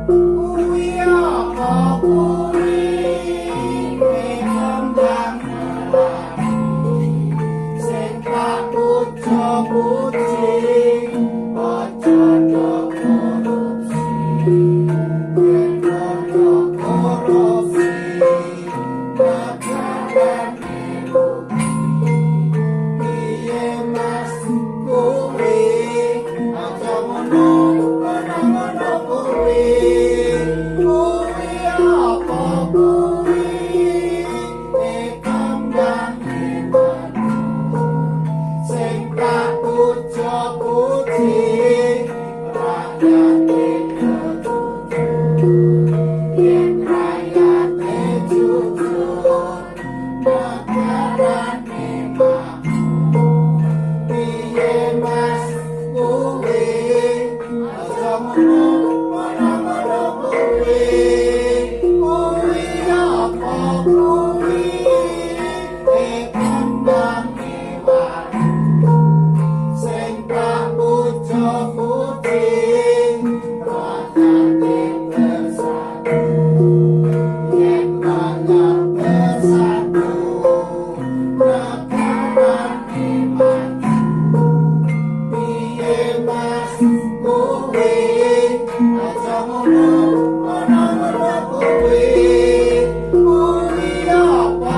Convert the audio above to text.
Kuwi apa kuwi kembang melati sing tak puja-puji, aja do korupsi, yen padha korupsi negarane rugi. Piye, Mas, kuwi? Aja ngono, ngono kuwi. Kuwi apa kuwi kembang sing tak puja-puji, rakyate jujur, yen rakyate jujur negarane makmur. Piye, Mas, kuwi? Aja ngono, ngono kuwi. Kuwi apa kuwi kembang sing tak puja-puji, rakyate bersatu, yen rakyat bersatu negarane maju. Piye, Mas, kuwi? Aja ngono, ngono kuwi. Kuwi apa?